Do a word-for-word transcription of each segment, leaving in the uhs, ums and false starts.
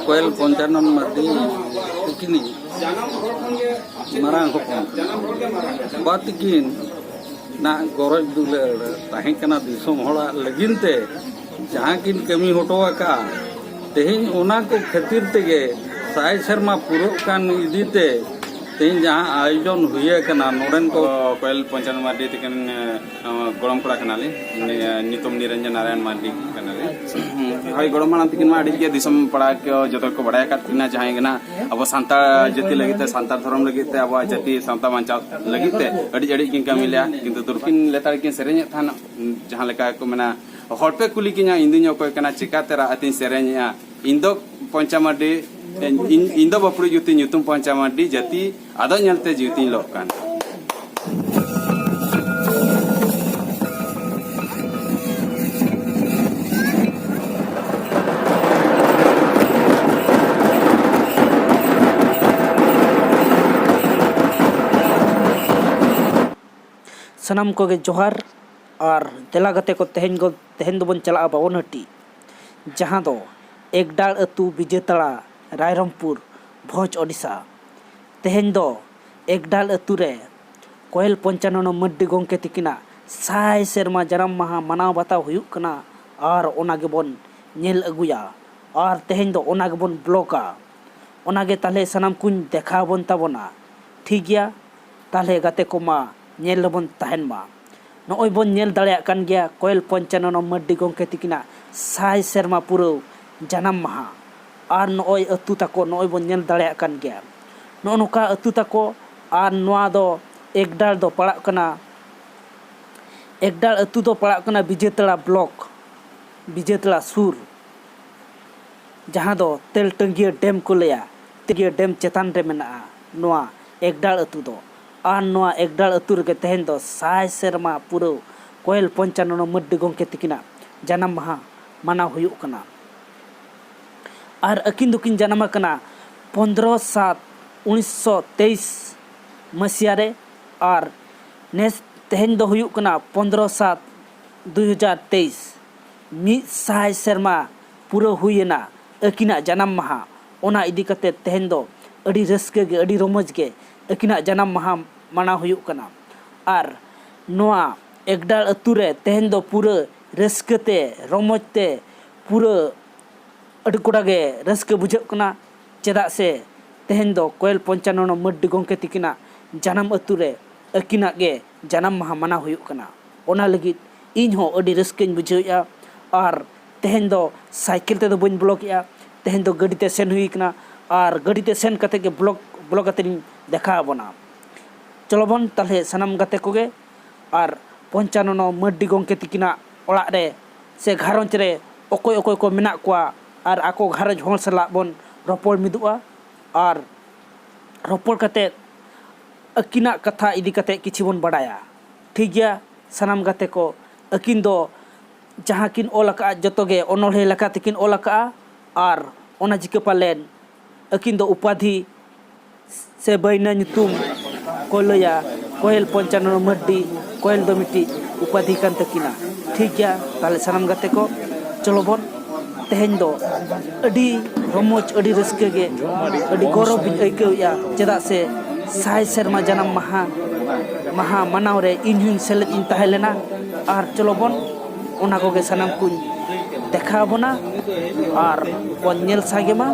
ᱠᱚᱭᱮᱞ ᱯᱚᱧᱪᱟᱱᱚᱱ ᱢᱟᱨᱰᱤ ᱛᱤᱠᱤᱱᱤᱡ ᱢᱟᱨᱟᱝ ᱦᱚᱯᱚᱱ ᱠᱟᱱᱟ᱾ ᱵᱟ ᱛᱤᱠᱤᱱ ᱱᱟᱜ ᱜᱚᱨᱚᱡ ᱫᱩᱞᱟᱹᱲ ᱛᱟᱦᱮᱸ ᱠᱟᱱᱟ ᱫᱤᱥᱚᱢ ᱦᱚᱲᱟᱜ ᱞᱟᱹᱜᱤᱫ ᱛᱮ, ᱡᱟᱦᱟᱸ ᱠᱤᱱ ᱠᱟᱹᱢᱤ ᱦᱚᱴᱚ ᱟᱠᱟᱫᱼᱟ, ᱛᱮᱦᱮᱧ ᱚᱱᱟ ᱠᱚ ᱠᱷᱟᱹᱛᱤᱨ ᱛᱮᱜᱮ ᱥᱟᱭ ᱥᱮᱨᱢᱟ ᱯᱩᱨᱟᱹᱜ ᱠᱟᱱ ᱤᱫᱤ ᱛᱮ ᱛᱮᱦᱮᱧ ᱡᱟᱦᱟᱸ ᱟᱭᱳᱡᱚᱱ ᱦᱩᱭ ᱟᱠᱟᱱᱟ ᱱᱚᱰᱮᱱ ᱠᱚ ᱠᱚᱭᱮᱞ ᱯᱚᱧᱪᱟᱱᱚᱱ ᱢᱟᱨᱰᱤ ᱛᱤᱠᱤᱱ ᱜᱚᱲᱚᱢ ᱠᱚᱲᱟ ᱠᱟᱱᱟᱞᱤᱧ᱾ ᱱᱤ-, ᱧᱩᱛᱩᱢ ᱱᱤᱨᱚᱧᱡᱚᱱ ᱱᱟᱨᱟᱭᱚᱱ ᱢᱟᱨᱰᱤ ᱠᱟᱱᱟᱞᱤᱧ᱾ ᱦᱳᱭ, ᱜᱚᱲᱚᱢ ᱦᱟᱲᱟᱢ ᱛᱤᱠᱤᱱ ᱢᱟ ᱟᱹᱰᱤ ᱜᱮ ᱫᱤᱥᱚᱢ ᱯᱟᱲᱟ ᱠᱚ ᱡᱚᱛᱚ ᱠᱚ ᱵᱟᱲᱟᱭ ᱟᱠᱟᱫ ᱠᱤᱱᱟ, ᱡᱟᱦᱟᱸᱭ ᱜᱮ ᱱᱟᱜ ᱟᱵᱚ ᱥᱟᱱᱛᱟᱲ ᱡᱟᱹᱛᱤ ᱞᱟᱹᱜᱤᱫ ᱛᱮ, ᱥᱟᱱᱛᱟᱲ ᱫᱷᱚᱨᱚᱢ ᱞᱟᱹᱜᱤᱫ ᱛᱮ, ᱟᱵᱚᱣᱟᱜ ᱡᱟᱹᱛᱤ ᱥᱟᱶᱛᱟ ᱵᱟᱧᱪᱟᱣ ᱞᱟᱹᱜᱤᱫ ᱛᱮ ᱟᱹᱰᱤ ᱟᱹᱰᱤ ᱠᱤᱱ ᱠᱟᱹᱢᱤ ᱞᱮᱜᱼᱟ᱾ ᱠᱤᱱᱛᱩ ᱫᱩᱨᱠᱤᱱ ᱞᱮᱛᱟᱲ ᱠᱤᱱ ᱥᱮᱨᱮᱧᱮᱫ ᱛᱟᱦᱮᱱ, ᱡᱟᱦᱟᱸ ᱞᱮᱠᱟ ᱠᱚ ᱢᱮᱱᱟ, "ᱦᱚᱲ ᱯᱮ ᱠᱩᱞᱤ ᱠᱤᱧᱟ, ᱤᱧ ᱫᱩᱧ ᱚᱠᱚᱭ ᱠᱟᱱᱟ, ᱪᱤᱠᱟᱹᱛᱮ ᱨᱟᱜ ᱟᱹᱛᱤᱧ ᱥᱮᱨᱮᱧᱮᱜᱼᱟ, ᱤᱧ ᱫᱚ ᱯᱚᱧᱪᱟ ᱢᱟᱨᱰᱤ, ᱤᱧ, ᱤᱧ ᱫᱚ ᱵᱟᱹᱯᱲᱩ ᱡᱩᱛᱤ ᱧᱩᱛᱩᱢ ᱯᱚᱧᱪᱟ ᱢᱟᱨᱰᱤ, ᱡᱟᱹᱛᱤ ᱟᱫᱚ ᱧᱮᱞᱛᱮ ᱡᱤᱣᱤ ᱛᱤᱧ ᱞᱚᱜ ᱠᱟᱱ᱾" ᱥᱟᱱᱟᱢ ᱠᱚᱜᱮ ᱡᱚᱦᱟᱨ᱾ ᱟᱨ ᱫᱮᱞᱟ ᱜᱟᱛᱮ ᱠᱚ, ᱛᱮᱦᱮᱧ ᱜᱚ-, ᱛᱮᱦᱮᱧ ᱫᱚᱵᱚᱱ ᱪᱟᱞᱟᱜᱼᱟ ᱵᱟᱵᱚᱱᱦᱟᱹᱴᱤ, ᱡᱟᱦᱟᱸ ᱫᱚ ᱮᱠᱰᱟᱲ ᱟᱹᱛᱩ, ᱵᱤᱡᱮᱛᱟᱲᱟ, ᱨᱟᱭᱨᱚᱝᱯᱩᱨ, ᱵᱷᱚᱸᱡᱽ, ᱳᱰᱤᱥᱟ᱾ ᱛᱮᱦᱮᱧ ᱫᱚ ᱮᱠᱰᱟᱲ ᱟᱹᱛᱩ ᱨᱮ ᱠᱚᱭᱮᱞ ᱯᱚᱧᱪᱟᱱᱚᱱᱚ ᱢᱟᱹᱨᱰᱤ ᱜᱚᱢᱠᱮ ᱛᱤᱠᱤᱱᱟᱜ ᱥᱟᱭ ᱥᱮᱨᱢᱟ ᱡᱟᱱᱟᱢ ᱢᱟᱦᱟ ᱢᱟᱱᱟᱣ ᱵᱟᱛᱟᱣ ᱦᱩᱭᱩᱜ ᱠᱟᱱᱟ, ᱟᱨ ᱚᱱᱟ ᱜᱮᱵᱚᱱ ᱧᱮᱞ ᱟᱹᱜᱩᱭᱟ᱾ ᱟᱨ ᱛᱮᱦᱮᱧ ᱫᱚ ᱚᱱᱟ ᱜᱮᱵᱚᱱ ᱵᱞᱚᱜᱟ᱾ ᱚᱱᱟᱜᱮ ᱛᱟᱦᱞᱮ ᱥᱟᱱᱟᱢ ᱠᱚᱧ ᱫᱮᱠᱷᱟᱣ ᱟᱵᱚᱱ ᱛᱟᱵᱚᱱᱟ, ᱴᱷᱤᱠ ᱜᱮᱭᱟ? ᱛᱟᱦᱞᱮ ᱜᱟᱛᱮ ᱠᱚᱢᱟ, ᱧᱮᱞ ᱨᱮᱵᱚᱱ ᱛᱟᱦᱮᱱ ᱢᱟ᱾ ᱱᱚᱜᱼᱚᱭ ᱵᱚᱱ ᱧᱮᱞ ᱫᱟᱲᱮᱭᱟᱜ ᱠᱟᱱ ᱜᱮᱭᱟ ᱠᱚᱭᱮᱞ ᱯᱚᱧᱪᱟᱱᱚᱱᱚ ᱢᱟᱹᱨᱰᱤ ᱜᱚᱢᱠᱮ ᱛᱤᱠᱤᱱᱟᱜ ᱥᱟᱭ ᱥᱮᱨᱢᱟ ᱯᱩᱨᱟᱹᱣ ᱡᱟᱱᱟᱢ ᱢᱟᱦᱟ᱾ ᱟᱨ ᱱᱚᱜᱼᱚᱭ ᱟᱹᱛᱩ ᱛᱟᱠᱚ, ᱱᱚᱜᱼᱚᱭ ᱵᱚᱱ ᱧᱮᱞ ᱫᱟᱲᱮᱭᱟᱜ ᱠᱟᱱ ᱜᱮᱭᱟ, ᱱᱚᱜᱼᱚ ᱱᱚᱝᱠᱟ ᱟᱹᱛᱩ ᱛᱟᱠᱚ᱾ ᱟᱨ ᱱᱚᱣᱟ ᱫᱚ ᱮᱠᱰᱟᱲ ᱫᱚ ᱯᱟᱲᱟᱜ ᱠᱟᱱᱟ, ᱮᱠᱰᱟᱲ ᱟᱹᱛᱩ ᱫᱚ ᱯᱟᱲᱟᱜ ᱠᱟᱱᱟ ᱵᱤᱡᱮᱛᱟᱲᱟ ᱵᱞᱚᱠ, ᱵᱤᱡᱮᱛᱟᱲᱟ ᱥᱩᱨ, ᱡᱟᱦᱟᱸ ᱫᱚ ᱛᱮᱞᱴᱟᱹᱝᱜᱤᱭᱟᱹ ᱰᱮᱢ ᱠᱚ ᱞᱟᱹᱭᱟ᱾ ᱛᱮᱞᱴᱟᱹᱝᱜᱤᱭᱟᱹ ᱰᱮᱢ ᱪᱮᱛᱟᱱ ᱨᱮ ᱢᱮᱱᱟᱜᱼᱟ ᱱᱚᱣᱟ ᱮᱠᱰᱟᱲ ᱟᱹᱛᱩ ᱫᱚ᱾ ᱟᱨ ᱱᱚᱣᱟ ᱮᱠᱰᱟᱲ ᱟᱹᱛᱩ ᱨᱮᱜᱮ ᱛᱮᱦᱮᱧ ᱫᱚ ᱥᱟᱭ ᱥᱮᱨᱢᱟ ᱯᱩᱨᱟᱹᱣ ᱠᱚᱭᱮᱞ ᱯᱚᱧᱪᱟᱱᱚᱱᱚ ᱢᱟᱹᱨᱰᱤ ᱜᱚᱢᱠᱮ ᱛᱤᱠᱤᱱᱟᱜ ᱡᱟᱱᱟᱢ ᱢᱟᱦᱟ ᱢᱟᱱᱟᱣ ᱦᱩᱭᱩᱜ ᱠᱟᱱᱟ᱾ ᱟᱨ ᱟᱹᱠᱤᱱ ᱫᱚᱠᱤᱱ ᱡᱟᱱᱟᱢ ᱟᱠᱟᱱᱟ ᱯᱚᱱᱫᱽᱨᱚ ᱥᱟᱛ ᱩᱱᱤᱥᱥᱚ ᱛᱮᱭᱤᱥ ᱢᱟᱹᱥᱤᱭᱟ ᱨᱮ᱾ ᱟᱨ ᱱᱮᱥ, ᱛᱮᱦᱮᱧ ᱫᱚ ᱦᱩᱭᱩᱜ ᱠᱟᱱᱟ ᱯᱚᱱᱫᱽᱨᱚ ᱥᱟᱛ ᱫᱩᱭ ᱦᱟᱡᱟᱨ ᱛᱮᱭᱤᱥ᱾ ᱢᱤᱫ ᱥᱟᱭ ᱥᱮᱨᱢᱟ ᱯᱩᱨᱟᱹᱣ ᱦᱩᱭᱮᱱᱟ ᱟᱹᱠᱤᱱᱟᱜ ᱡᱟᱱᱟᱢ ᱢᱟᱦᱟ, ᱚᱱᱟ ᱤᱫᱤ ᱠᱟᱛᱮ ᱛᱮᱦᱮᱧ ᱫᱚ ᱟᱹᱰᱤ ᱨᱟᱹᱥᱠᱟᱹ ᱜᱮ, ᱟᱹᱰᱤ ᱨᱚᱢᱚᱡᱽ ᱜᱮ ᱟᱹᱠᱤᱱᱟᱜ ᱡᱟᱱᱟᱢ ᱢᱟᱦᱟ ᱢᱟᱱᱟᱣ ᱦᱩᱭᱩᱜ ᱠᱟᱱᱟ᱾ ᱟᱨ ᱱᱚᱣᱟ ᱮᱠᱰᱟᱲ ᱟᱹᱛᱩ ᱨᱮ ᱛᱮᱦᱮᱧ ᱫᱚ ᱯᱩᱨᱟᱹ ᱨᱟᱹᱥᱠᱟᱹ ᱛᱮ, ᱨᱚᱢᱚᱡᱽ ᱛᱮ, ᱯᱩᱨᱟᱹ ᱟᱹᱰᱤ ᱠᱚᱲᱟ ᱜᱮ ᱨᱟᱹᱥᱠᱟᱹ ᱵᱩᱡᱷᱟᱹᱜ ᱠᱟᱱᱟ᱾ ᱪᱮᱫᱟᱜ ᱥᱮ ᱛᱮᱦᱮᱧ ᱫᱚ ᱠᱚᱭᱮᱞ ᱯᱚᱧᱪᱟᱱᱚᱱ ᱢᱟᱹᱨᱰᱤ ᱜᱚᱢᱠᱮ ᱛᱤᱠᱤᱱᱟᱜ ᱡᱟᱱᱟᱢ ᱟᱹᱛᱩ ᱨᱮ ᱟᱹᱠᱤᱱᱟᱜ ᱜᱮ ᱡᱟᱱᱟᱢ ᱢᱟᱦᱟ ᱢᱟᱱᱟᱣ ᱦᱩᱭᱩᱜ ᱠᱟᱱᱟ᱾ ᱚᱱᱟ ᱞᱟᱹᱜᱤᱫ ᱤᱧ ᱦᱚᱸ ᱟᱹᱰᱤ ᱨᱟᱹᱥᱠᱟᱹᱧ ᱵᱩᱡᱷᱟᱹᱣᱮᱫᱼᱟ᱾ ᱟᱨ ᱛᱮᱦᱮᱧ ᱫᱚ ᱥᱟᱭᱠᱮᱞ ᱛᱮᱫᱚ ᱵᱟᱹᱧ ᱵᱞᱚᱜᱮᱫᱼᱟ, ᱛᱮᱦᱮᱧ ᱫᱚ ᱜᱟᱹᱰᱤ ᱛᱮ ᱥᱮᱱ ᱦᱩᱭ ᱠᱟᱱᱟ᱾ ᱟᱨ ᱜᱟᱹᱰᱤ ᱛᱮ ᱥᱮᱱ ᱠᱟᱛᱮ ᱜᱮ ᱵᱞᱚᱜ ᱵᱞᱚᱜ ᱠᱟᱛᱮ ᱤᱧ ᱫᱮᱠᱷᱟᱣ ᱟᱵᱚᱱᱟ᱾ ᱪᱚᱞᱚ ᱵᱚᱱ ᱛᱟᱦᱞᱮ ᱥᱟᱱᱟᱢ ᱜᱟᱛᱮ ᱠᱚᱜᱮ ᱟᱨ ᱯᱚᱧᱪᱟᱱᱚᱱ ᱢᱟᱹᱨᱰᱤ ᱜᱚᱢᱠᱮ ᱛᱤᱠᱤᱱᱟᱜ ᱚᱲᱟᱜ ᱨᱮ ᱥᱮ ᱜᱷᱟᱨᱚᱸᱡᱽ ᱨᱮ ᱚᱠᱚᱭ ᱚᱠᱚᱭ ᱠᱚ ᱢᱮᱱᱟᱜ ᱠᱚᱣᱟ ᱟᱨ ᱟᱠᱚ ᱜᱷᱟᱨᱚᱸᱡᱽ ᱦᱚᱲ ᱥᱟᱞᱟᱜ ᱵᱚᱱ ᱨᱚᱯᱚᱲ ᱢᱤᱫᱚᱜᱼᱟ᱾ ᱟᱨ ᱨᱚᱯᱚᱲ ᱠᱟᱛᱮ ᱟᱹᱠᱤᱱᱟᱜ ᱠᱟᱛᱷᱟ ᱤᱫᱤ ᱠᱟᱛᱮ ᱠᱤᱪᱷᱤ ᱵᱚᱱ ᱵᱟᱲᱟᱭᱟ᱾ ᱴᱷᱤᱠ ᱜᱮᱭᱟ ᱥᱟᱱᱟᱢ ᱜᱟᱛᱮ ᱠᱚ, ᱟᱹᱠᱤᱱ ᱫᱚ ᱡᱟᱦᱟᱸ ᱠᱤᱱ ᱚᱞ ᱟᱠᱟᱫᱼᱟ ᱡᱚᱛᱚ ᱜᱮ ᱚᱱᱚᱬᱦᱮ ᱞᱮᱠᱟ ᱛᱮᱠᱤᱱ ᱚᱞ ᱟᱠᱟᱫᱼᱟ᱾ ᱟᱨ ᱚᱱᱟ ᱪᱤᱠᱟᱹ ᱯᱟᱞᱮᱱ ᱟᱹᱠᱤᱱ ᱫᱚ ᱩᱯᱟᱫᱷᱤ ᱥᱮ ᱵᱟᱹᱭᱱᱟ ᱧᱩᱛᱩᱢ ᱠᱚ ᱞᱟᱹᱭᱟ᱾ ᱠᱚᱭᱮᱞ ᱯᱚᱧᱪᱟᱱᱚᱱ ᱢᱟᱹᱨᱰᱤ, ᱠᱚᱭᱮᱞ ᱫᱚ ᱢᱤᱫᱴᱤᱡ ᱩᱯᱟᱫᱷᱤ ᱠᱟᱱ ᱛᱟᱹᱠᱤᱱᱟ᱾ ᱴᱷᱤᱠ ᱜᱮᱭᱟ, ᱛᱟᱦᱞᱮ ᱥᱟᱱᱟᱢ ᱜᱟᱛᱮ ᱠᱚ, ᱪᱚᱞᱚ ᱵᱚᱱ ᱛᱮᱦᱮᱧ ᱫᱚ ᱟᱹᱰᱤ ᱨᱚᱢᱚᱡᱽ, ᱟᱹᱰᱤ ᱨᱟᱹᱥᱠᱟᱹ ᱜᱮ, ᱟᱹᱰᱤ ᱜᱚᱨᱚᱵᱽ ᱤᱧ ᱟᱹᱭᱠᱟᱹᱣᱮᱫᱼᱟ᱾ ᱪᱮᱫᱟᱜ ᱥᱮ ᱥᱟᱭ ᱥᱮᱨᱢᱟ ᱡᱟᱱᱟᱢ ᱢᱟᱦᱟ ᱢᱟᱦᱟ ᱢᱟᱱᱟᱣ ᱨᱮ ᱤᱧ ᱦᱚᱸᱧ ᱥᱮᱞᱮᱫ ᱤᱧ ᱛᱟᱦᱮᱸ ᱞᱮᱱᱟ᱾ ᱟᱨ ᱪᱚᱞᱚ ᱵᱚᱱ ᱚᱱᱟ ᱠᱚᱜᱮ ᱥᱟᱱᱟᱢ ᱠᱚᱧ ᱫᱮᱠᱷᱟᱣ ᱟᱵᱚᱱᱟ ᱟᱨ ᱵᱚᱱ ᱧᱮᱞ ᱥᱟᱸᱜᱮ ᱢᱟ᱾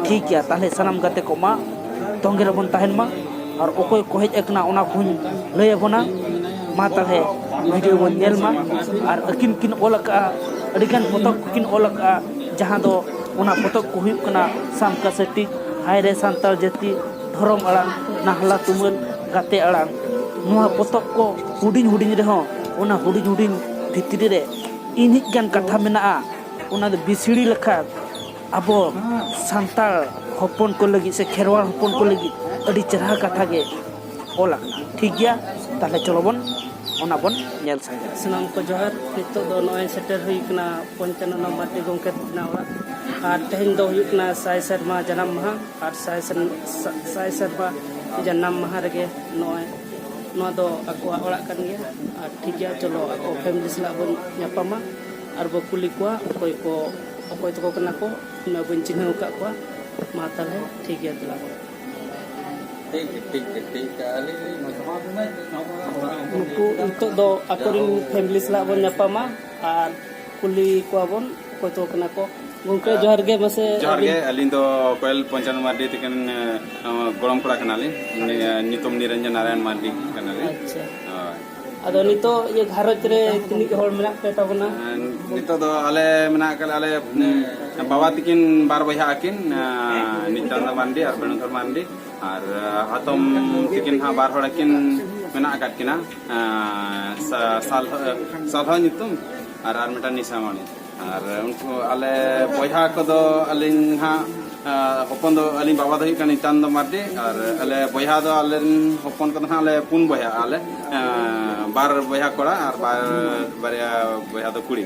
ᱴᱷᱤᱠ ᱜᱮᱭᱟ, ᱛᱟᱦᱞᱮ ᱥᱟᱱᱟᱢ ᱜᱟᱛᱮ ᱠᱚ ᱢᱟ ᱛᱚᱸᱜᱮ ᱨᱮᱵᱚᱱ ᱛᱟᱦᱮᱱ ᱢᱟ᱾ ᱟᱨ ᱚᱠᱚᱭ ᱠᱚ ᱦᱮᱡ ᱟᱠᱟᱱᱟ ᱚᱱᱟ ᱠᱚᱦᱚᱸᱧ ᱞᱟᱹᱭ ᱟᱵᱚᱱᱟ᱾ ᱢᱟ ᱛᱟᱦᱞᱮ ᱵᱷᱤᱰᱤᱭᱳ ᱵᱚᱱ ᱧᱮᱞ ᱢᱟ᱾ ᱟᱨ ᱟᱹᱠᱤᱱ ᱠᱤᱱ ᱚᱞ ᱟᱠᱟᱫᱼᱟ, ᱟᱹᱰᱤᱜᱟᱱ ᱯᱚᱛᱚᱵ ᱠᱚᱠᱤᱱ ᱚᱞ ᱟᱠᱟᱫᱼᱟ, ᱡᱟᱦᱟᱸ ᱫᱚ ᱚᱱᱟ ᱯᱚᱛᱚᱵ ᱠᱚ ᱦᱩᱭᱩᱜ ᱠᱟᱱᱟ ᱥᱟᱢᱠᱟ ᱥᱟᱹᱴᱤᱡ, ᱦᱟᱭ ᱨᱮ ᱥᱟᱱᱛᱟᱲ ᱡᱟᱹᱛᱤ, ᱫᱷᱚᱨᱚᱢ ᱟᱲᱟᱝ, ᱱᱟᱦᱞᱟ ᱛᱩᱢᱟᱹᱞ, ᱜᱟᱛᱮ ᱟᱲᱟᱝ᱾ ᱱᱚᱣᱟ ᱯᱚᱛᱚᱵ ᱠᱚ ᱦᱩᱰᱤᱧ ᱦᱩᱰᱤᱧ ᱨᱮᱦᱚᱸ ᱚᱱᱟ ᱦᱩᱰᱤᱧ ᱦᱩᱰᱤᱧ ᱵᱷᱤᱛᱨᱤ ᱨᱮ ᱤᱱᱦᱤᱡ ᱜᱟᱱ ᱠᱟᱛᱷᱟ ᱢᱮᱱᱟᱜᱼᱟ᱾ ᱚᱱᱟ ᱫᱚ ᱵᱤᱥᱲᱤ ᱞᱮᱠᱷᱟᱱ ᱟᱵᱚ ᱥᱟᱱᱛᱟᱲ ᱦᱚᱯᱚᱱ ᱠᱚ ᱞᱟᱹᱜᱤᱫ ᱥᱮ ᱠᱷᱮᱨᱣᱟᱲ ᱦᱚᱯᱚᱱ ᱠᱚ ᱞᱟᱹᱜᱤᱫ ᱟᱹᱰᱤ ᱪᱮᱨᱦᱟ ᱠᱟᱛᱷᱟ ᱜᱮ ᱚᱞ ᱟᱠᱟᱱᱟ᱾ ᱴᱷᱤᱠ ᱜᱮᱭᱟ, ᱛᱟᱦᱞᱮ ᱪᱚᱞᱚ ᱵᱚᱱ ᱚᱱᱟ ᱵᱚᱱ ᱧᱮᱞ ᱥᱟᱸᱜᱮᱭᱟ᱾ ᱥᱟᱱᱟᱢ ᱠᱚ ᱡᱚᱦᱟᱨ᱾ ᱱᱤᱛᱚᱜ ᱫᱚ ᱱᱚᱜᱼᱚᱭ ᱥᱮᱴᱮᱨ ᱦᱩᱭ ᱠᱟᱱᱟ ᱯᱚᱧᱪᱟᱱᱚᱱ ᱢᱟᱨᱰᱤ ᱜᱚᱢᱠᱮ ᱛᱟᱹᱠᱤᱱᱟᱜ ᱚᱲᱟᱜ᱾ ᱟᱨ ᱛᱮᱦᱮᱧ ᱫᱚ ᱦᱩᱭᱩᱜ ᱠᱟᱱᱟ ᱥᱟᱭ ᱥᱮᱨᱢᱟ ᱡᱟᱱᱟᱢ ᱢᱟᱦᱟ᱾ ᱟᱨ ᱥᱟᱭ ᱥᱮᱨ-, ᱥᱟ-, ᱥᱟᱭ ᱥᱮᱨᱢᱟ ᱡᱟᱱᱟᱢ ᱢᱟᱦᱟ ᱨᱮᱜᱮ ᱱᱚᱜᱼᱚᱭ ᱱᱚᱣᱟ ᱫᱚ ᱟᱠᱚᱣᱟᱜ ᱚᱲᱟᱜ ᱠᱟᱱ ᱜᱮᱭᱟ᱾ ᱟᱨ ᱴᱷᱤᱠ ᱜᱮᱭᱟ, ᱪᱚᱞᱚ ᱟᱠᱚ ᱯᱷᱮᱢᱤᱞᱤ ᱥᱟᱞᱟᱜ ᱵᱚᱱ ᱧᱟᱯᱟᱢᱟ ᱟᱨ ᱵᱚ ᱠᱩᱞᱤ ᱠᱚᱣᱟ ᱚᱠᱚᱭ ᱠᱚ ᱚᱠᱚᱭ ᱛᱟᱠᱚ ᱠᱟᱱᱟ ᱠᱚ, ᱩᱱᱟᱹᱜ ᱵᱟᱹᱧ ᱪᱤᱱᱦᱟᱹᱣ ᱟᱠᱟᱫ ᱠᱚᱣᱟ᱾ ᱢᱟ ᱛᱟᱦᱞᱮ ᱴᱷᱤᱠ ᱜᱮᱭᱟ, ᱫᱮᱞᱟ ᱵᱚᱱ᱾ ᱴᱷᱤᱠ ᱜᱮ, ᱴᱷᱤᱠ ᱜᱮ, ᱴᱷᱤᱠ ᱜᱮ᱾ ᱟᱹᱞᱤᱧ ᱞᱤᱧ ᱢᱚᱡᱽ ᱢᱟ ᱫᱚ ᱱᱟᱜ ᱱᱚᱣᱟ ᱱᱩᱠᱩ ᱱᱤᱛᱚᱜ ᱫᱚ ᱟᱠᱚᱨᱮᱱ ᱯᱷᱮᱢᱤᱞᱤ ᱥᱟᱞᱟᱜ ᱵᱚᱱ ᱧᱟᱯᱟᱢᱟ ᱟᱨ ᱠᱩᱞᱤ ᱠᱚᱣᱟ ᱵᱚᱱ ᱚᱠᱚᱭ ᱛᱟᱠᱚ ᱠᱟᱱᱟ ᱠᱚ᱾ ᱜᱚᱢᱠᱮ, ᱡᱚᱦᱟᱨ ᱜᱮ᱾ ᱢᱟᱥᱮ ᱡᱚᱦᱟᱨ ᱟᱹᱵᱤᱱ ᱜᱮ᱾ ᱟᱹᱞᱤᱧ ᱫᱚ ᱠᱚᱭᱮᱞ ᱯᱚᱧᱪᱟᱱᱚᱱ ᱢᱟᱨᱰᱤ ᱛᱟᱹᱠᱤᱱ, ᱮ, ᱜᱚᱲᱚᱢ ᱠᱚᱲᱟ ᱠᱟᱱᱟᱞᱤᱧ᱾ ᱩᱱᱤ, ᱮ, ᱧᱩᱛᱩᱢ ᱱᱤᱨᱚᱧᱡᱚᱱ ᱱᱟᱨᱟᱭᱚᱱ ᱢᱟᱨᱰᱤ ᱠᱟᱱᱟᱞᱤᱧ᱾ ᱟᱪᱪᱷᱟ᱾ ᱦᱳᱭ᱾ ᱟᱫᱚ ᱱᱤᱛᱚᱜ ᱤᱭᱟᱹ ᱜᱷᱟᱨᱚᱸᱡᱽ ᱨᱮ ᱛᱤᱱᱟᱹᱜ ᱦᱚᱲ ᱢᱮᱱᱟᱜ ᱯᱮ ᱛᱟᱵᱚᱱᱟ? ᱮ, ᱱᱤᱛᱚᱜ ᱫᱚ ᱟᱞᱮ ᱢᱮᱱᱟᱜ ᱟᱠᱟᱫ ᱞᱮᱭᱟ, ᱟᱞᱮ, ᱩᱢ, ᱵᱟᱵᱟ ᱛᱟᱹᱠᱤᱱ ᱵᱟᱨ ᱵᱚᱭᱦᱟ ᱟᱹᱠᱤᱱ, ᱮ, ᱱᱤᱛᱟᱱᱫᱚ ᱢᱟᱨᱰᱤ ᱟᱨ ᱵᱮᱱᱩᱫᱷᱚᱨ ᱢᱟᱨᱰᱤ, ᱟᱨ, ᱮ, ᱦᱟᱛᱚᱢ ᱛᱟᱹᱠᱤᱱ ᱦᱟᱸᱜ ᱵᱟᱨ ᱦᱚᱲ ᱟᱹᱠᱤᱱ ᱢᱮᱱᱟᱜ ᱟᱠᱟᱫ ᱠᱤᱱᱟ, ᱮ, ᱥᱟ-, ᱥᱟᱞᱦᱟ, ᱥᱟᱞᱦᱟ ᱧᱩᱛᱩᱢ, ᱟᱨ ᱟᱨ ᱢᱤᱫᱴᱟᱝ ᱱᱤᱥᱟᱢᱚᱬᱤ᱾ ᱟᱨ ᱩᱱᱠᱩ ᱟᱞᱮ ᱵᱚᱭᱦᱟ ᱠᱚᱫᱚ ᱟᱹᱞᱤᱧ ᱦᱟᱸᱜ, ᱮ, ᱦᱚᱯᱚᱱ ᱫᱚ ᱟᱹᱞᱤᱧ ᱵᱟᱵᱟ ᱫᱚ ᱦᱩᱭᱩᱜ ᱠᱟᱱᱟ ᱱᱤᱛᱟᱱᱫᱚ ᱢᱟᱨᱰᱤ, ᱟᱨ ᱟᱞᱮ ᱵᱚᱭᱦᱟ ᱫᱚ ᱟᱞᱮ ᱨᱮᱱ ᱦᱚᱯᱚᱱ ᱠᱚᱫᱚ ᱦᱟᱸᱜ ᱞᱮ ᱯᱩᱱ ᱵᱚᱭᱦᱟᱜ ᱟᱞᱮ, ᱮ, ᱵᱟᱨ ᱵᱚᱭᱦᱟ ᱠᱚᱲᱟ ᱟᱨ ᱵᱟᱨ, ᱵᱟᱨᱭᱟ ᱵᱚᱭᱦᱟ ᱫᱚ ᱠᱩᱲᱤ᱾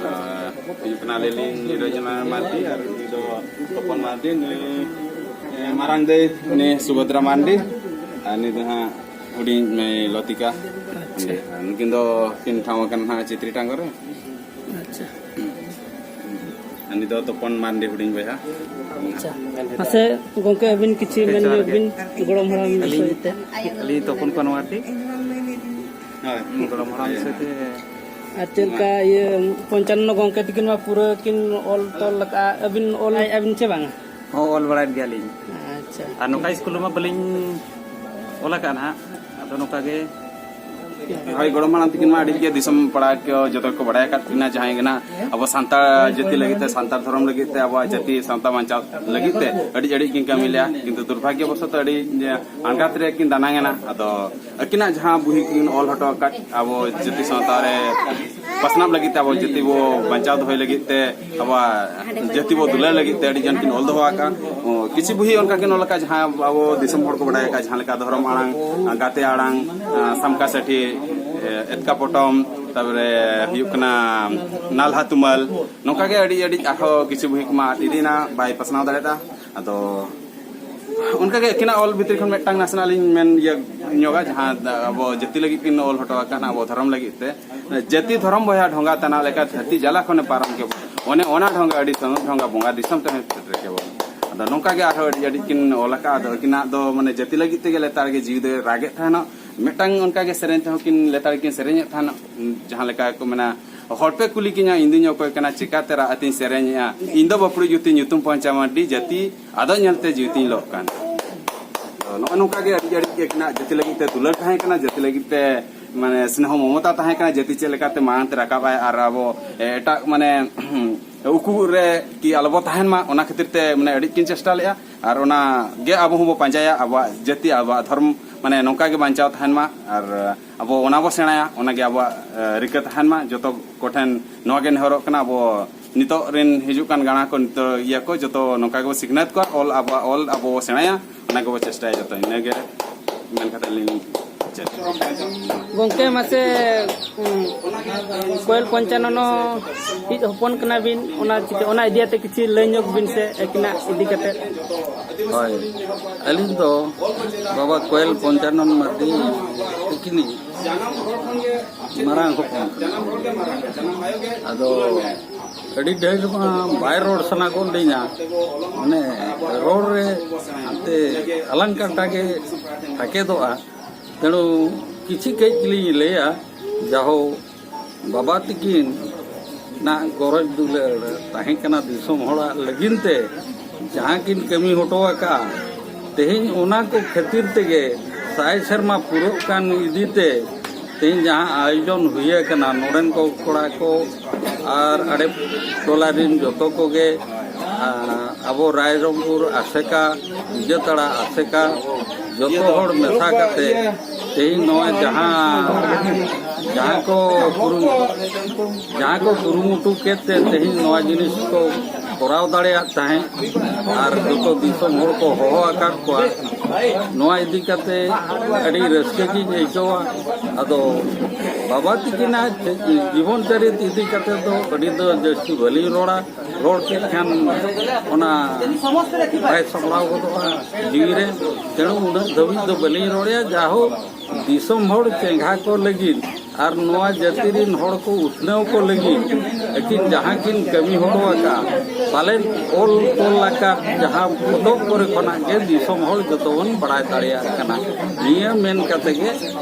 ᱟᱨ ᱦᱩᱭᱩᱜ ᱠᱟᱱᱟ ᱟᱞᱮ ᱞᱤᱧ ᱱᱤᱨᱚᱡᱚᱱᱟ ᱢᱟᱨᱰᱤ ᱟᱨ ᱩᱱᱤ ᱫᱚ ᱛᱚᱯᱚᱱ ᱢᱟᱨᱰᱤ, ᱱᱩᱭ, ᱮ, ᱢᱟᱨᱟᱝ ᱫᱟᱹᱭ ᱩᱱᱤ ᱥᱩᱵᱷᱚᱫᱨᱟ ᱢᱟᱨᱰᱤ, ᱟᱨ ᱱᱩᱭ ᱫᱚ ᱦᱟᱸᱜ ᱦᱩᱰᱤᱧ ᱢᱟᱹᱭ ᱞᱚᱛᱤᱠᱟ᱾ ᱟᱨ ᱱᱩᱠᱤᱱ ᱫᱚ ᱠᱤᱱ ᱴᱷᱟᱶ ᱟᱠᱟᱱᱟ ᱦᱟᱸᱜ ᱪᱤᱛᱨᱤ ᱴᱟᱸᱜᱚ ᱨᱮ᱾ ᱟᱪᱪᱷᱟ᱾ ᱩᱱᱤ ᱫᱚ ᱛᱚᱯᱚᱱ ᱢᱟᱨᱰᱤ ᱦᱩᱰᱤᱧ ᱵᱚᱭᱦᱟ᱾ ᱟᱪᱪᱷᱟ, ᱢᱟᱥᱮ ᱜᱚᱢᱠᱮ, ᱟᱹᱵᱤᱱ ᱠᱤᱪᱷᱩ ᱢᱮᱱ ᱧᱚᱜ ᱵᱤᱱ ᱜᱚᱲᱚᱢ ᱦᱟᱲᱟᱢ ᱵᱤᱥᱚᱭ ᱛᱮ᱾ ᱟᱹᱞᱤᱧ ᱛᱚᱯᱚᱱ ᱠᱚᱱᱣᱟᱨ ᱴᱷᱤᱠ ᱦᱳᱭ᱾ ᱜᱚᱲᱚᱢ ᱦᱟᱲᱟᱢ ᱵᱤᱥᱚᱭ ᱛᱮ᱾ ᱟᱨ ᱪᱮᱫ ᱞᱮᱠᱟ ᱤᱭᱟᱹ ᱯᱚᱧᱪᱟᱱᱚᱱ ᱜᱚᱢᱠᱮ ᱛᱟᱹᱠᱤᱱ ᱢᱟ ᱯᱩᱨᱟᱹ ᱠᱤᱱ ᱚᱞ ᱛᱚᱞ ᱟᱠᱟᱫᱼᱟ, ᱟᱹᱵᱤᱱ ᱚᱞ ᱟᱹᱵᱤᱱ ᱪᱮ ᱵᱟᱝᱟ? ᱦᱚᱸ, ᱚᱞ ᱵᱟᱲᱟᱭᱮᱫ ᱜᱮᱭᱟᱞᱤᱧ᱾ ᱟᱪᱪᱷᱟ᱾ ᱟᱨ ᱱᱚᱝᱠᱟ ᱥᱠᱩᱞ ᱨᱮᱢᱟ ᱵᱟᱹᱞᱤᱧ ᱚᱞ ᱟᱠᱟᱫᱼᱟ ᱱᱟᱦᱟᱜ, ᱟᱫᱚ ᱱᱚᱝᱠᱟ ᱜᱮ᱾ ᱦᱳᱭ, ᱜᱚᱲᱚᱢ ᱦᱟᱲᱟᱢ ᱛᱟᱹᱠᱤᱱ ᱢᱟ ᱟᱹᱰᱤ ᱜᱮ ᱫᱤᱥᱚᱢ ᱯᱟᱲᱟ ᱠᱚ ᱡᱚᱛᱚ ᱠᱚ ᱵᱟᱲᱟᱭ ᱟᱠᱟᱫ ᱠᱤᱱᱟ, ᱡᱟᱦᱟᱸᱭ ᱜᱮ ᱱᱟᱜ ᱟᱵᱚ ᱥᱟᱱᱛᱟᱲ ᱡᱟᱹᱛᱤ ᱞᱟᱹᱜᱤᱫ ᱛᱮ, ᱥᱟᱱᱛᱟᱲ ᱫᱷᱚᱨᱚᱢ ᱞᱟᱹᱜᱤᱫ ᱛᱮ, ᱟᱵᱚᱣᱟᱜ ᱡᱟᱹᱛᱤ ᱥᱟᱶᱛᱟ ᱵᱟᱧᱪᱟᱣ ᱞᱟᱹᱜᱤᱫ ᱛᱮ ᱟᱹᱰᱤ ᱟᱹᱰᱤ ᱠᱤᱱ ᱠᱟᱹᱢᱤ ᱞᱮᱜᱼᱟ᱾ ᱠᱤᱱᱛᱩ ᱫᱩᱨᱵᱷᱟᱜᱽᱭᱚ ᱵᱚᱥᱚᱛᱚ ᱟᱹᱰᱤ ᱟᱬᱜᱟᱛ ᱨᱮ ᱠᱤᱱ ᱫᱟᱱᱟᱝ ᱮᱱᱟ᱾ ᱟᱫᱚ ᱟᱹᱠᱤᱱᱟᱜ ᱡᱟᱦᱟᱸ ᱵᱩᱦᱤ ᱠᱤᱱ ᱚᱞ ᱦᱚᱴᱚ ᱟᱠᱟᱫ ᱟᱵᱚ ᱡᱟᱹᱛᱤ ᱥᱟᱶᱛᱟ ᱨᱮ ᱯᱟᱥᱱᱟᱣ ᱞᱟᱹᱜᱤᱫ ᱛᱮ, ᱟᱵᱚ ᱡᱟᱹᱛᱤ ᱵᱚ ᱵᱟᱧᱪᱟᱣ ᱫᱚᱦᱚᱭ ᱞᱟᱹᱜᱤᱫ ᱛᱮ, ᱟᱵᱚᱣᱟᱜ ᱡᱟᱹᱛᱤ ᱵᱚ ᱫᱩᱞᱟᱹᱲ ᱞᱟᱹᱜᱤᱫ ᱛᱮ ᱟᱹᱰᱤ ᱜᱟᱱ ᱠᱤᱱ ᱚᱞ ᱫᱚᱦᱚ ᱟᱠᱟᱫᱼᱟ᱾ ᱚ, ᱠᱤᱪᱷᱩ ᱵᱩᱦᱤ ᱚᱱᱠᱟ ᱠᱤᱱ ᱚᱞ ᱟᱠᱟᱫᱼᱟ, ᱡᱟᱦᱟᱸ ᱟᱵᱚ ᱫᱤᱥᱚᱢ ᱦᱚᱲ ᱠᱚ ᱵᱟᱰᱟᱭ ᱟᱠᱟᱫᱼᱟ, ᱡᱟᱦᱟᱸ ᱞᱮᱠᱟ ᱫᱷᱚᱨᱚᱢ ᱟᱲᱟᱝ, ᱜᱟᱛᱮ ᱟᱲᱟᱝ, ᱥᱟᱢᱠᱟ ᱥᱟᱹᱴᱷᱤ, ᱮᱛᱠᱟ ᱯᱚᱴᱚᱢ, ᱛᱟᱨᱯᱚᱨᱮ ᱦᱩᱭᱩᱜ ᱠᱟᱱᱟ ᱱᱟᱞᱦᱟ ᱛᱩᱢᱟᱹᱞ, ᱱᱚᱝᱠᱟ ᱜᱮ ᱟᱹᱰᱤ ᱟᱹᱰᱤ ᱟᱨᱦᱚᱸ ᱠᱤᱪᱷᱩ ᱵᱩᱦᱤ ᱠᱚᱢᱟ ᱟᱫ ᱤᱫᱤᱭᱮᱱᱟ, ᱵᱟᱭ ᱯᱟᱥᱱᱟᱣ ᱫᱟᱲᱮᱭᱟᱫᱟ᱾ ᱟᱫᱚ ᱚᱱᱠᱟᱜᱮ ᱟᱹᱠᱤᱱᱟᱜ ᱚᱞ ᱵᱷᱤᱛᱨᱤ ᱠᱷᱚᱱ ᱢᱤᱫᱴᱟᱝ ᱱᱟᱥᱮᱱᱟᱜ ᱞᱤᱧ ᱢᱮᱱ ᱤᱭᱟᱹ ᱧᱚᱜᱟ, ᱡᱟᱦᱟᱸ ᱟᱵᱚ ᱡᱟᱹᱛᱤ ᱞᱟᱹᱜᱤᱫ ᱠᱤᱱ ᱚᱞ ᱦᱚᱴᱚ ᱟᱠᱟᱱᱟ, ᱟᱵᱚ ᱫᱷᱚᱨᱚᱢ ᱞᱟᱹᱜᱤᱫ ᱛᱮ᱾ ᱡᱟᱹᱛᱤ ᱫᱷᱚᱨᱚᱢ ᱵᱚᱭᱦᱟ ᱰᱷᱚᱸᱜᱟ ᱛᱟᱱᱟ ᱞᱮᱠᱟ, ᱫᱷᱟᱹᱨᱛᱤ ᱡᱟᱞᱟ ᱠᱷᱚᱱᱮ ᱯᱟᱨᱚᱢ ᱠᱮᱵᱚᱱ᱾ ᱚᱱᱮ ᱚᱱᱟ ᱰᱷᱚᱸᱜᱟ ᱟᱹᱰᱤ ᱥᱟᱹᱢᱩᱫ ᱰᱷᱚᱸᱜᱟ ᱵᱚᱸᱜᱟ ᱫᱤᱥᱚᱢ ᱛᱮᱦᱚᱸ ᱥᱮᱴᱮᱨ ᱠᱮᱵᱚᱱ᱾ ᱟᱫᱚ ᱱᱚᱝᱠᱟ ᱜᱮ ᱟᱨᱦᱚᱸ ᱟᱹᱰᱤ ᱟᱹᱰᱤ ᱠᱤᱱ ᱚᱞ ᱟᱠᱟᱫᱼᱟ᱾ ᱟᱫᱚ ᱟᱹᱠᱤᱱᱟᱜ ᱫᱚ ᱢᱟᱱᱮ ᱡᱟᱹᱛᱤ ᱞᱟᱹᱜᱤᱫ ᱛᱮᱜᱮ ᱞᱮᱛᱟᱲ ᱜᱮ ᱡᱤᱣᱤ ᱫᱚᱭ ᱨᱟᱜᱮᱫ ᱛᱟᱦᱮᱱᱚᱜ᱾ ᱢᱤᱫᱴᱟᱝ ᱚᱱᱠᱟ ᱜᱮ ᱥᱮᱨᱮᱧ ᱛᱮᱦᱚᱸ ᱠᱤᱱ ᱞᱮᱛᱟᱲ ᱠᱤᱱ ᱥᱮᱨᱮᱧᱮᱫ ᱛᱟᱦᱮᱱᱚᱜ, ᱡᱟᱦᱟᱸ ᱞᱮᱠᱟ ᱠᱚ ᱢᱮᱱᱟ, "ᱦᱚᱲ ᱯᱮ ᱠᱩᱞᱤ ᱠᱤᱧᱟ, ᱤᱧ ᱫᱩᱧ ᱚᱠᱚᱭ ᱠᱟᱱᱟ, ᱪᱤᱠᱟᱛᱮ ᱨᱟᱜ ᱟᱛᱤᱧ ᱥᱮᱨᱮᱧᱮᱜᱼᱟ, ᱤᱧ ᱫᱚ ᱵᱟᱹᱯᱲᱩ ᱡᱩᱛᱤ ᱧᱩᱛᱩᱢ ᱯᱚᱧᱪᱟ ᱢᱟᱹᱨᱰᱤ, ᱡᱟᱹᱛᱤ ᱟᱫᱚ ᱧᱮᱞᱛᱮ ᱡᱤᱣᱤ ᱛᱤᱧ ᱞᱚᱜ ᱠᱟᱱ᱾" ᱛᱚ, ᱱᱚᱜᱼᱚ ᱱᱚᱝᱠᱟ ᱜᱮ ᱟᱹᱰᱤ ᱟᱹᱰᱤ ᱜᱮ ᱟᱹᱠᱤᱱᱟᱜ ᱡᱟᱹᱛᱤ ᱞᱟᱹᱜᱤᱫ ᱛᱮ ᱫᱩᱞᱟᱹᱲ ᱛᱟᱦᱮᱸ ᱠᱟᱱᱟ, ᱡᱟᱹᱛᱤ ᱞᱟᱹᱜᱤᱫ ᱛᱮ ᱢᱟᱱᱮ ᱥᱱᱮᱦᱚ ᱢᱚᱢᱚᱛᱟ ᱛᱟᱦᱮᱸ ᱠᱟᱱᱟ, ᱡᱟᱹᱛᱤ ᱪᱮᱫ ᱞᱮᱠᱟᱛᱮ ᱢᱟᱲᱟᱝ ᱛᱮ ᱨᱟᱠᱟᱵ ᱟᱭ ᱟᱨ ᱟᱵᱚ ᱮᱴᱟᱜ ᱢᱟᱱᱮ ᱩᱠᱩ ᱨᱮ ᱠᱤ ᱟᱞᱚᱵᱚ ᱛᱟᱦᱮᱱ ᱢᱟ, ᱚᱱᱟ ᱠᱷᱟᱹᱛᱤᱨ ᱛᱮ ᱢᱟᱱᱮ ᱟᱹᱰᱤ ᱠᱤᱱ ᱪᱮᱥᱴᱟ ᱞᱮᱫᱼᱟ᱾ ᱟᱨ ᱚᱱᱟ ᱜᱮ ᱟᱵᱚ ᱦᱚᱸᱵᱚ ᱯᱟᱸᱡᱟᱭᱟ, ᱟᱵᱚᱣᱟᱜ ᱡᱟᱹᱛᱤ, ᱟᱵᱚᱣᱟᱜ ᱫᱷᱚᱨᱢ ᱢᱟᱱᱮ ᱱᱚᱝᱠᱟ ᱜᱮ ᱵᱟᱧᱪᱟᱣ ᱛᱟᱦᱮᱱ ᱢᱟ᱾ ᱟᱨ ᱟᱵᱚ ᱚᱱᱟ ᱵᱚ ᱥᱮᱬᱟᱭᱟ, ᱚᱱᱟ ᱜᱮ ᱟᱵᱚᱣᱟᱜ ᱮ, ᱨᱤᱠᱟᱹ ᱛᱟᱦᱮᱱ ᱢᱟ᱾ ᱡᱚᱛᱚ ᱠᱚᱴᱷᱮᱱ ᱱᱚᱣᱟ ᱜᱮ ᱱᱮᱦᱚᱨᱚᱜ ᱠᱟᱱᱟ, ᱟᱵᱚ ᱱᱤᱛᱚᱜ ᱨᱮᱱ ᱦᱤᱡᱩᱜ ᱠᱟᱱ ᱜᱟᱬᱟ ᱠᱚ, ᱱᱤᱛᱚᱜ ᱤᱭᱟᱹ ᱠᱚ, ᱡᱚᱛᱚ ᱱᱚᱝᱠᱟ ᱜᱮᱵᱚ ᱥᱤᱠᱷᱱᱟᱹᱛ ᱠᱚᱣᱟ, ᱚᱞ, ᱟᱵᱚᱣᱟᱜ ᱚᱞ ᱟᱵᱚ ᱵᱚ ᱥᱮᱬᱟᱭᱟ, ᱚᱱᱟ ᱜᱮᱵᱚ ᱪᱮᱥᱴᱟᱭᱟ ᱡᱚᱛᱚ᱾ ᱤᱱᱟᱹᱜᱮ ᱢᱮᱱ ᱠᱟᱛᱮ ᱞᱤᱧ ᱢᱩᱪᱟᱹᱫ᱾ ᱜᱚᱢᱠᱮ, ᱢᱟᱥᱮ, ᱩᱸ, ᱠᱚᱭᱮᱞ ᱯᱚᱧᱪᱟᱱᱚᱱᱚ ᱤᱡ ᱦᱚᱯᱚᱱ ᱠᱟᱱᱟ ᱵᱤᱱ, ᱚᱱᱟ ᱪᱤᱠᱟᱹ, ᱚᱱᱟ ᱤᱫᱤ ᱟᱛᱮ ᱠᱤᱪᱷᱩ ᱞᱟᱹᱭ ᱧᱚᱜ ᱵᱤᱱ ᱥᱮ, ᱟᱹᱠᱤᱱᱟᱜ ᱤᱫᱤ ᱠᱟᱛᱮ᱾ ᱦᱳᱭ, ᱟᱹᱞᱤᱧ ᱫᱚ ᱵᱟᱵᱟ ᱠᱚᱭᱮᱞ ᱯᱚᱧᱪᱟᱱᱚᱱ ᱢᱟᱹᱨᱰᱤ ᱛᱤᱠᱤᱱᱤᱡ ᱢᱟᱨᱟᱝ ᱦᱚᱯᱚᱱ ᱠᱟᱱᱟ᱾ ᱟᱫᱚ ᱟᱹᱰᱤ ᱰᱷᱮᱨ ᱢᱟ ᱵᱟᱭ ᱨᱚᱲ ᱥᱟᱱᱟ ᱜᱚᱫ ᱞᱤᱧᱟ, ᱢᱟᱱᱮ ᱨᱚᱲ ᱨᱮ ᱦᱟᱱᱛᱮ ᱟᱞᱟᱝ ᱠᱟᱱᱴᱟ ᱜᱮ ᱦᱟᱠᱮᱫᱚᱜᱼᱟ᱾ ᱛᱮᱬᱩ ᱠᱤᱪᱷᱤ ᱠᱟᱹᱡ ᱜᱮᱞᱤᱧ ᱞᱟᱹᱭᱟ, ᱡᱟᱦᱳ ᱵᱟᱵᱟ ᱛᱤᱠᱤᱱ ᱱᱟᱜ ᱜᱚᱨᱚᱡᱽ ᱫᱩᱞᱟᱹᱲ ᱛᱟᱦᱮᱸ ᱠᱟᱱᱟ ᱫᱤᱥᱚᱢ ᱦᱚᱲᱟᱜ ᱞᱟᱹᱜᱤᱫ ᱛᱮ, ᱡᱟᱦᱟᱸ ᱠᱤᱱ ᱠᱟᱹᱢᱤ ᱦᱚᱴᱚ ᱟᱠᱟᱫᱼᱟ, ᱛᱮᱦᱮᱧ ᱚᱱᱟ ᱠᱚ ᱠᱷᱟᱹᱛᱤᱨ ᱛᱮᱜᱮ ᱥᱟᱭ ᱥᱮᱨᱢᱟ ᱯᱩᱨᱟᱹᱜ ᱠᱟᱱ ᱤᱫᱤ ᱛᱮ ᱛᱮᱦᱮᱧ ᱡᱟᱦᱟᱸ ᱟᱭᱳᱡᱚᱱ ᱦᱩᱭ ᱟᱠᱟᱱᱟ, ᱱᱚᱰᱮᱱ ᱠᱚ ᱠᱚᱲᱟ ᱠᱚ ᱟᱨ ᱟᱲᱮ ᱴᱚᱞᱟ ᱨᱮᱱ ᱡᱚᱛᱚ ᱠᱚᱜᱮ, ᱟᱨ ᱟᱵᱚ ᱨᱟᱭᱨᱚᱝᱯᱩᱨ ᱟᱥᱮᱠᱟ, ᱵᱤᱡᱟᱹᱛᱟᱲᱟ ᱟᱥᱮᱠᱟ, ᱡᱚᱛᱚ ᱦᱚᱲ ᱢᱮᱥᱟ ᱠᱟᱛᱮ ᱛᱮᱦᱮᱧ ᱱᱚᱣᱟ ᱡᱟᱦᱟᱸ, ᱡᱟᱦᱟᱸ ᱠᱚ ᱠᱩᱨᱩᱢᱩᱴᱩ, ᱡᱟᱦᱟᱸ ᱠᱚ ᱠᱩᱨᱩᱢᱩᱴᱩ ᱠᱮᱫ ᱛᱮ ᱛᱮᱦᱮᱧ ᱱᱚᱣᱟ ᱡᱤᱱᱤᱥ ᱠᱚ ᱠᱚᱨᱟᱣ ᱫᱟᱲᱮᱭᱟᱜ ᱛᱟᱦᱮᱸᱫ ᱟᱨ ᱡᱚᱛᱚ ᱫᱤᱥᱚᱢ ᱦᱚᱲ ᱠᱚ ᱦᱚᱦᱚ ᱟᱠᱟᱫ ᱠᱚᱣᱟ, ᱱᱚᱣᱟ ᱤᱫᱤ ᱠᱟᱛᱮ ᱟᱹᱰᱤ ᱨᱟᱹᱥᱠᱟᱹ ᱜᱤᱧ ᱟᱹᱭᱠᱟᱹᱣᱟ᱾ ᱟᱫᱚ ᱵᱟᱵᱟ ᱛᱤᱠᱤᱱᱟᱜ ᱡᱤᱵᱚᱱ ᱪᱟᱹᱨᱤᱛ ᱤᱫᱤ ᱠᱟᱛᱮ ᱫᱚ ᱟᱹᱰᱤ ᱫᱚ ᱡᱟᱹᱥᱛᱤ ᱵᱟᱹᱞᱤᱧ ᱨᱚᱲᱟ, ᱨᱚᱲ ᱠᱮᱫ ᱠᱷᱟᱱ ᱚᱱᱟ ᱵᱟᱭ ᱥᱟᱯᱲᱟᱣ ᱜᱚᱫᱚᱜᱼᱟ ᱡᱤᱣᱤ ᱨᱮ᱾ ᱛᱮᱬᱩ ᱩᱱᱟᱹᱜ ᱫᱷᱟᱹᱵᱤᱡ ᱫᱚ ᱵᱟᱹᱞᱤᱧ ᱨᱚᱲᱮᱭᱟ᱾ ᱡᱟᱦᱳᱠ, ᱫᱤᱥᱚᱢ ᱦᱚᱲ ᱪᱮᱸᱜᱷᱟ ᱠᱚ ᱞᱟᱹᱜᱤᱫ ᱟᱨ ᱱᱚᱣᱟ ᱡᱟᱹᱛᱤ ᱨᱤᱱ ᱦᱚᱲ ᱠᱚ ᱩᱛᱱᱟᱹᱣ ᱠᱚ ᱞᱟᱹᱜᱤᱫ ᱟᱹᱠᱤᱱ ᱡᱟᱦᱟᱸ ᱠᱤᱱ ᱠᱟᱹᱢᱤ ᱦᱚᱴᱚ ᱟᱠᱟᱫ, ᱯᱟᱞᱮᱱ ᱚᱞ ᱛᱚᱞ ᱟᱠᱟᱫ ᱡᱟᱦᱟᱸ ᱯᱚᱛᱚᱵ ᱠᱚᱨᱮ ᱠᱷᱚᱱᱟᱜ ᱜᱮ ᱫᱤᱥᱚᱢ ᱦᱚᱲ ᱡᱚᱛᱚ ᱵᱚᱱ ᱵᱟᱲᱟᱭ ᱫᱟᱲᱮᱭᱟᱜ ᱠᱟᱱᱟ᱾ ᱱᱤᱭᱟᱹ ᱢᱮᱱ ᱠᱟᱛᱮ ᱜᱮ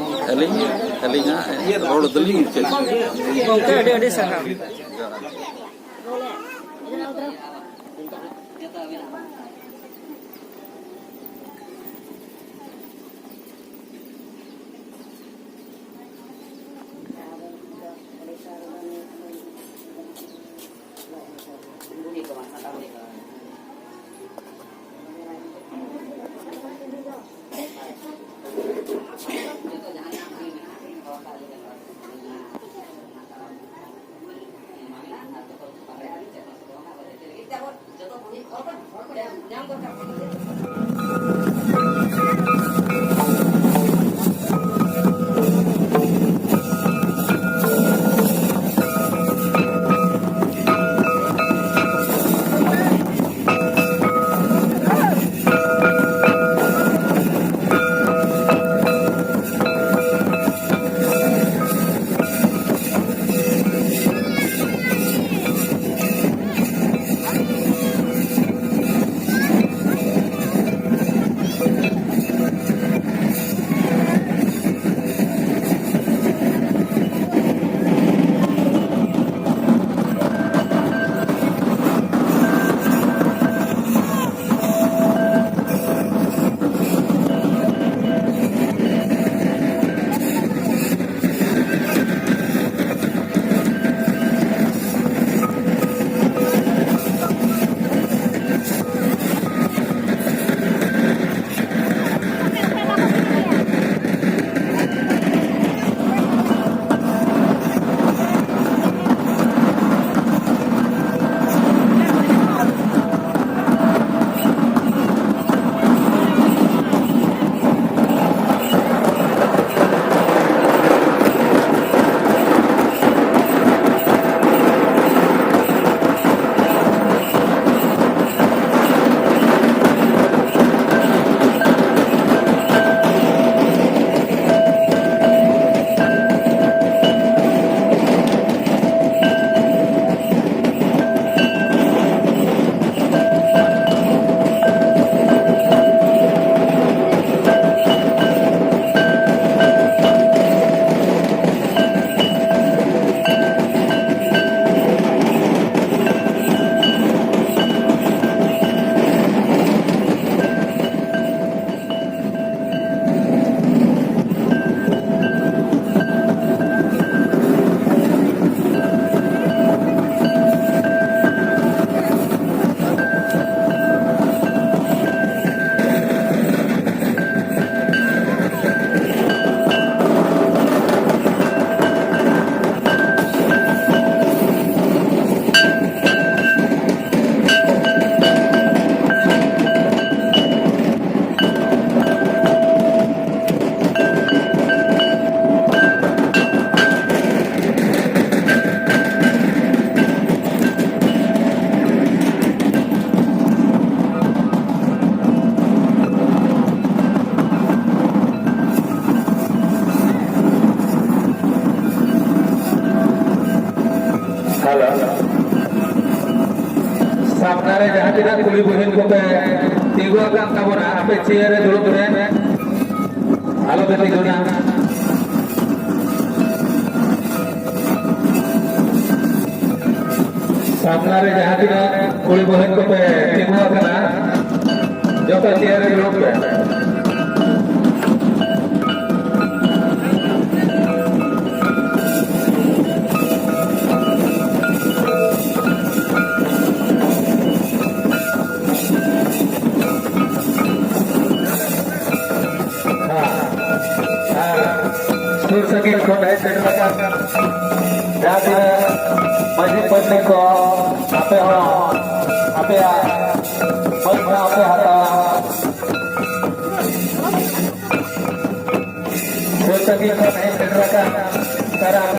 ᱟᱹᱞᱤᱧ ᱟᱹᱞᱤᱧᱟᱜ ᱨᱚᱲ ᱫᱚᱞᱤᱧ ᱢᱩᱪᱟᱹᱫ ᱠᱮᱫᱟ᱾ ᱜᱚᱢᱠᱮ, ᱟᱹᱰᱤ ᱟᱹᱰᱤ ᱥᱟᱨᱦᱟᱣ᱾ ᱡᱟᱦᱟᱸ ᱠᱩᱲᱤ ᱵᱚᱦᱤᱱ ᱠᱚᱯᱮ ᱛᱤᱸᱜᱩ ᱟᱠᱟᱱ ᱛᱟᱵᱚᱱᱟ, ᱟᱯᱮ ᱪᱮᱭᱟᱨ ᱨᱮ ᱫᱩᱲᱩᱵ ᱨᱮ, ᱟᱞᱚᱯᱮ ᱛᱤᱸᱜᱩᱱᱟ᱾ ᱥᱟᱢᱱᱟ ᱨᱮ ᱡᱟᱦᱟᱸ ᱛᱤᱱᱟᱹᱜ ᱠᱩᱲᱤ ᱵᱚᱦᱤᱱ ᱠᱚᱯᱮ ᱛᱤᱸᱜᱩ ᱟᱠᱟᱱᱟ, ᱡᱚᱛᱚ ᱪᱮᱭᱟᱨ ᱨᱮ ᱫᱩᱲᱩᱵ ᱯᱮ᱾ ᱟᱨ ᱥᱩᱨ ᱥᱟᱺᱜᱤᱧ ᱠᱷᱚᱱ ᱦᱮᱡ ᱥᱮᱴᱮᱨ ᱟᱠᱟᱱ ᱡᱟᱦᱟᱸ ᱛᱤᱱᱟᱹᱜ ᱢᱟᱹᱡᱷᱤ ᱯᱟᱹᱴᱤ ᱠᱚ, ᱟᱯᱮ ᱦᱚᱸ ᱟᱯᱮᱭᱟᱜ ᱢᱟᱹᱡᱷᱤ ᱟᱯᱮ ᱦᱟᱛᱟᱣᱟ᱾ ᱥᱩᱨ ᱥᱟᱺᱜᱤᱧ ᱠᱷᱚᱱ ᱦᱮᱡ ᱥᱮᱴᱮᱨ ᱟᱠᱟᱱ ᱠᱟᱨᱟᱢ